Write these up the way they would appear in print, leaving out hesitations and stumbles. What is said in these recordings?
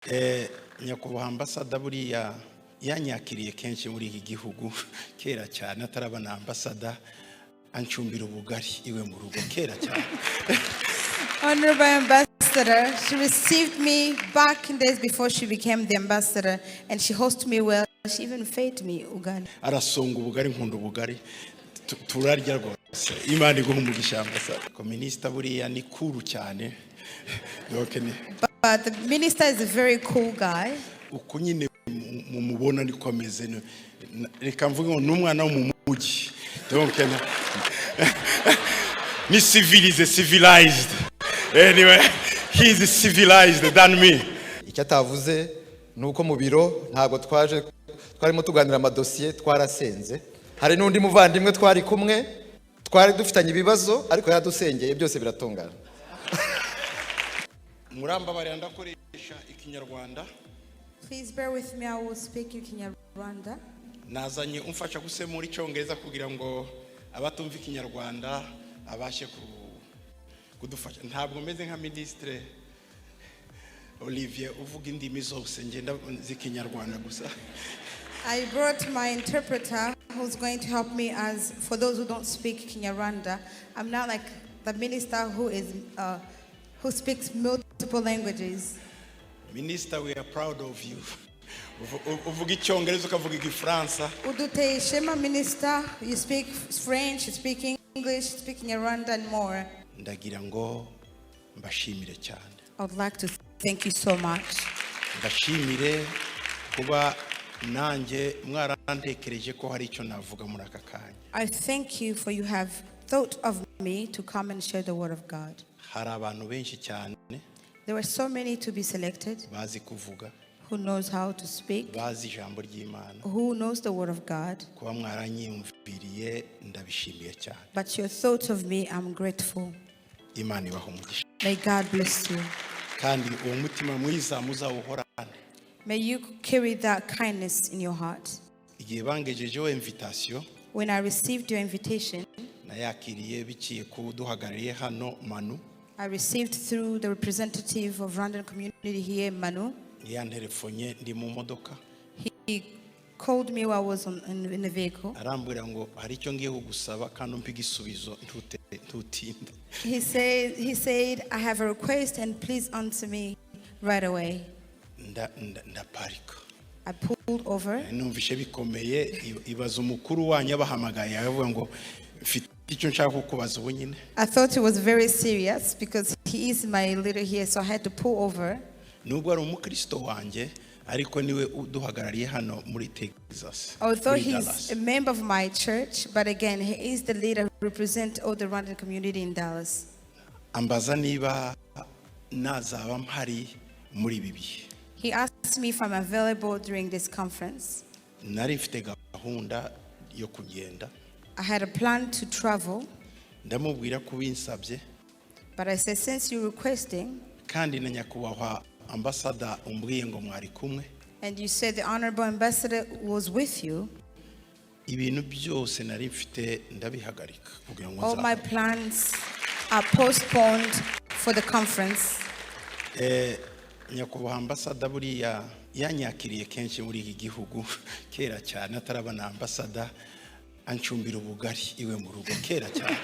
Nyakubahwa ambasada, buriya yanyakiriye kenshi muri iki gihugu kera cyane ataraba na ambasada, ancumbira ubugari iwe mu rugo kera cyane. Honorable Ambassador, she received me back in days before she became the ambassador, and she hosted me well. She even fed me ugali. Arasonga ubugari, nkunda ubugari. Turarya rwose. Imana iguha umugisha, ambasada. Ko minisita buriya ni cool cyane. Donc But the minister is a very cool guy. Uko nyine mumubona niko ameze. Reka mvuge ngo ni umwana wo mu mujyi. Donc ni civilisé, civilized. Anyway, he is civilized than me. Icyo atavuze ni uko mu biro ntabwo twaje twarimo tuganira amadosiye, twarasenze. Hari n'undi muvandimwe twari kumwe, twari dufitanye ibibazo, ariko yaradusengeye byose biratungana. Murambabarira, ndakoresha Ikinyarwanda. Please bear with me, I will speak in Kinyarwanda. Nazanye umfasha gusemura Icyongereza kugira ngo abatumva Ikinyarwanda abashe kudufasha. Ntabwo meze nka Minisitire Olivier uvuga indimi zose, ngenda z'Ikinyarwanda gusa. I brought my interpreter who's going to help me as for those who don't speak Kinyarwanda. I'm not like the minister who speaks multiple languages. Minister, we are proud of you. Uvuga Icyongereza, ukavuga Igifaransa. Uduteye ishema, minister. You speak French, you speak English, you speak Kinyarwanda and more. Ndagira ngo mbashimire cyane. I would like to thank you so much. Mbashimire kuba nanjye mwarantekereje ko hari icyo navuga muri aka kanya. I thank you for you have thought of me to come and share the word of God. Hari abantu benshi cyane There were so many to be selected bazi kuvuga, who knows how to speak, bazi ijambo ry'Imana. Who knows the word of God. Kuba mwaranyiyumviriye ndabishimiye cyane. But your thought of me, I'm grateful. Imana ibaha umugisha. May God bless you. Kandi uwo mutima mwiza muzawuhorane. May you carry that kindness in your heart. Igihe bangejejeho invitation, When I received your invitation, nayakiriye biciye ku duhagarariye hano, Manu. I received through the representative of Rwandan community here, Manu. Yanterefonye ndi mu modoka. He called me while I was in the vehicle. Arambwira ngo hari icyo ngiye kugusaba kandi umpe igisubizo ntutinde. He said, "I have a request and please answer me right away." Ndaparika. I pulled over. Numvishe bikomeye. Ibaza umukuru wanyu abahamagaye aravuga ngo mfite icyo nshaka kukubaza ubu nyine. I thought it was very serious because he is my leader here, so I had to pull over. Nubwo ari umukristo wanjye, ariko niwe uduhagarariye hano muri Texas, Although muri he's Dallas. A member of my church, but again, he is the leader who represents all the Rwandan community in Dallas. Ambaza niba nazaba mpari muri ibi bihe. He asked me if I'm available during this conference. Nari mfite gahunda yo kugenda. I had a plan to travel, Ndamubwira ko ubinsabye, but I said, since you're requesting, kandi na nyakubahwa ambasada umbwiye ngo mwari kumwe, and you said the honorable ambassador was with you, ibintu byose nari mfite ndabihagarika kugira ngo all my nzabe. Plans are postponed for the conference. Nyakubahwa ambasada, buriya yanyakiriye kenshi muri iki gihugu kera cyane ataraba na ambasada, ancumbira ubugari iwe mu rugo kera cyane.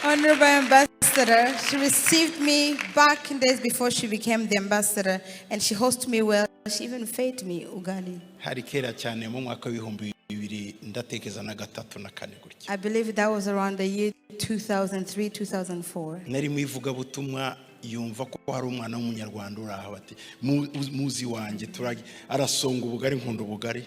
Honorable Ambassador, she received me back in days before she became the ambassador, and she hosted me well. She even fed me ugali. Hari kera cyane mu mwaka w'ibihumbi bibiri, ndatekereza na gatatu na kane gutya. I believe that was around the year 2003, 2004. Nari mu ivugabutumwa, yumva ko hari umwana w'Umunyarwanda uri aho, bati "Muzi wanjye turarya, arasonga ubugari, nkunda ubugari.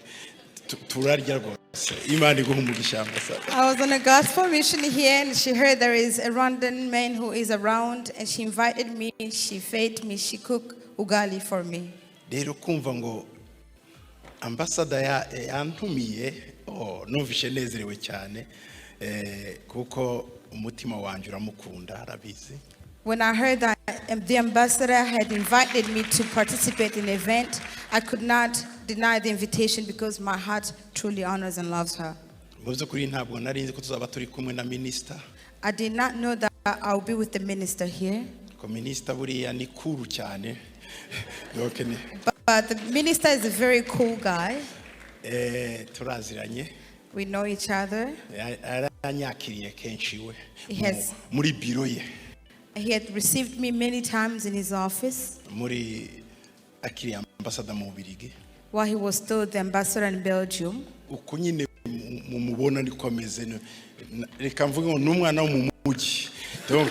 Turarya rwose. Imana iguha umugisha, ambasada." I was on a gospel mission here, and she heard there is a Rwandan man who is around, and she invited me. She fed me. She cooked ugali for me. Rero kumva ngo ambasada yantumiye, oh, numvishe nezerewe cyane, kuko umutima wanjye uramukunda, arabizi. When I heard that the ambassador had invited me to participate in the event, I could not deny the invitation because my heart truly honors and loves her. Mu by'ukuri ntabwo nari nzi ko tuzaba turi kumwe na minisita. I did not know that I'll be with the minister here. Ko minisita buriya ni cool cyane. Donc But the minister is a very cool guy. Turaziranye. We know each other. Yaranyakiriye kenshi iwe Yes. muri biro ye. He had received me many times in his office Muri akiri ambasada mu Bubirigi. While he was still the ambassador in Belgium. Uko nyine mumubona niko ameze. Reka mvuge ngo ni umwana wo mu mujyi. Donc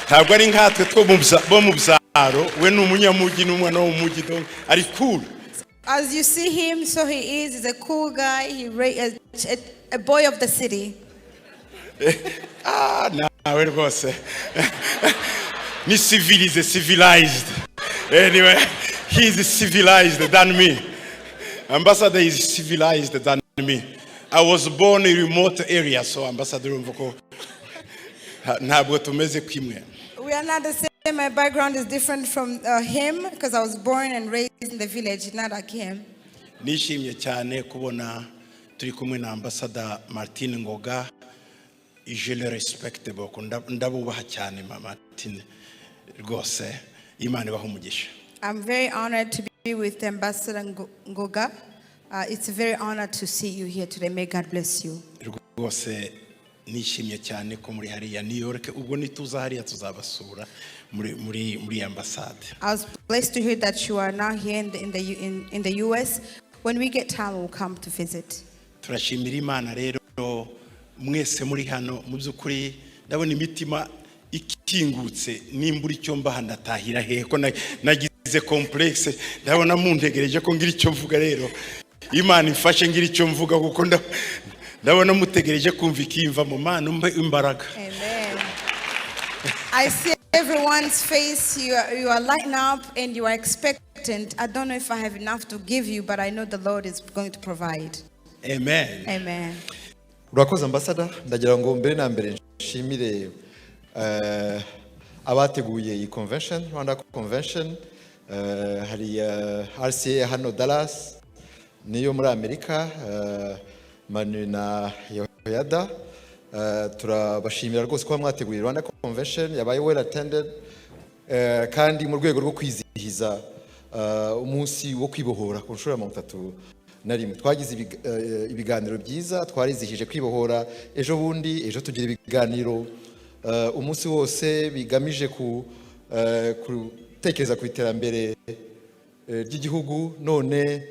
ntabwo ari nkatwe two bo mu byaro. We ni umunyamujyi, ni umwana wo mu mujyi, donc ari cool. As you see him, so he is. He's a cool guy. He a boy of the city. Ah, nawe rwose ni civilized, civilized. Anyway, he is civilized than me. Ambassador is civilized than me. I was born in remote area, so ambassador, urumva ko ntabwo tumeze kimwe. We are not the same. My background is different from him because I was born and raised in the village, not like him. Nishimye cyane kubona turi kumwe na Ambassador Martin Ngoga. Je le respecte beaucoup. Ndabubaha cyane Martin rwose. Imana ibaha umugisha. I'm very honored to be with Ambassador Ngoga. It's a very honor to see you here today. May God bless you. Rwose nishimye cyane ko muri hariya New York. Ubwo nituza hariya tuzabasura muri ambasade. I was blessed to hear that you are now here in the US. When we get time, we'll come to visit. Turashimira Imana rero mwese muri hano. Mu by'ukuri ndabona imitima ikingutse. Nimbura icyo mbaha ndatahira hehe ko nagize complexe? Ndabona muntegereje ko ngira icyo mvuga. Rero Imana imfashe ngira icyo mvuga, kuko ndabona mutegereje kumva ikimva mu Mana umpe imbaraga. Amen. I see everyone's face. You are lighting up and you are expectant. I don't know if I have enough to give you, but I know the Lord is going to provide. Amen. Amen. Urakoze, ambasada. Ndagira ngo mbere na mbere nshimire abateguye iyi convention, Rwanda Convention. Hari RCA hano Dallas niyo muri Amerika, Manu na Yoyada. Turabashimira rwose kuba mwateguye Rwanda Convention yabaye well attended, kandi mu rwego rwo kwizihiza umunsi wo kwibohora ku nshuro ya 31. Twagize ibiganiro byiza. Twarizihije kwibohora ejo bundi, ejo tugira ibiganiro umunsi wose bigamije gutekereza ku iterambere ry'igihugu. None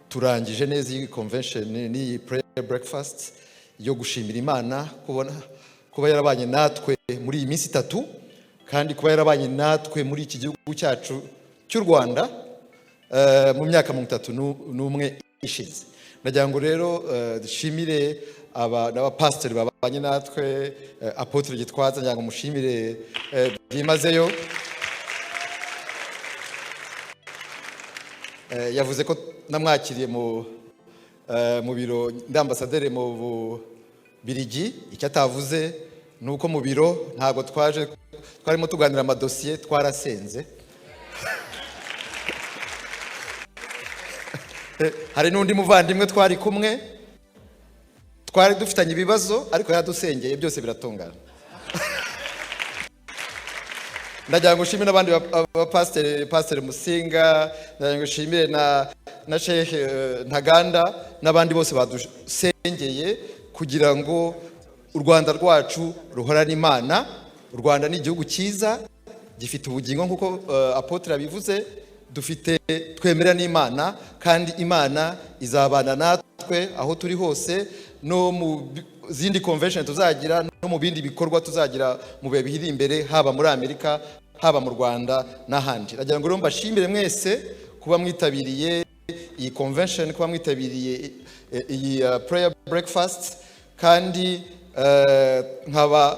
turangije neza iyi convention n'iyi prayer breakfast yo gushimira Imana kubona kuba yarabanye natwe muri iyi minsi 3, kandi kuba yarabanye natwe muri iki gihugu cyacu cy'u Rwanda mu myaka 31 ishize. Ndagira ngo rero dushimire n'abapasiteri babanye natwe. Apôtre Gitwaza, ngira ngo mushimire byimazeyo. Yavuze ko namwakiriye mu biro ndi ambasaderi mu Bubirigi. Icyo atavuze ni uko mu biro ntabwo twaje twarimo tuganira amadosiye, twarasenze. Hari n'undi muvandimwe twari kumwe, twari dufitanye ibibazo, ariko yaradusengeye byose biratungana. Ndagira ngo nshimire n'abandi bapasiteri, Pasiteri Musinga. Ndagira ngo nshimire na Shehe Ntaganda n'abandi bose badusengeye kugira ngo u Rwanda rwacu ruhorane Imana. U Rwanda ni igihugu cyiza gifite ubugingo nk'uko apôtre yabivuze. Dufite, twemera n'Imana, kandi Imana izabana natwe aho turi hose, no mu zindi convention tuzagira, no mu bindi bikorwa tuzagira mu bihe biri imbere, haba muri Amerika, haba mu Rwanda n'ahandi. Ndagira ngo rero mbashimire mwese kuba mwitabiriye iyi convention, kuba mwitabiriye iyi prayer breakfast, kandi nkaba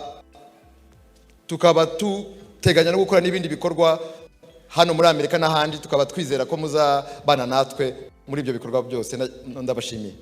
tukaba tuteganya no gukora n'ibindi bikorwa hano muri Amerika n'ahandi, tukaba twizera ko muzabana natwe muri ibyo bikorwa byose. Ndabashimiye.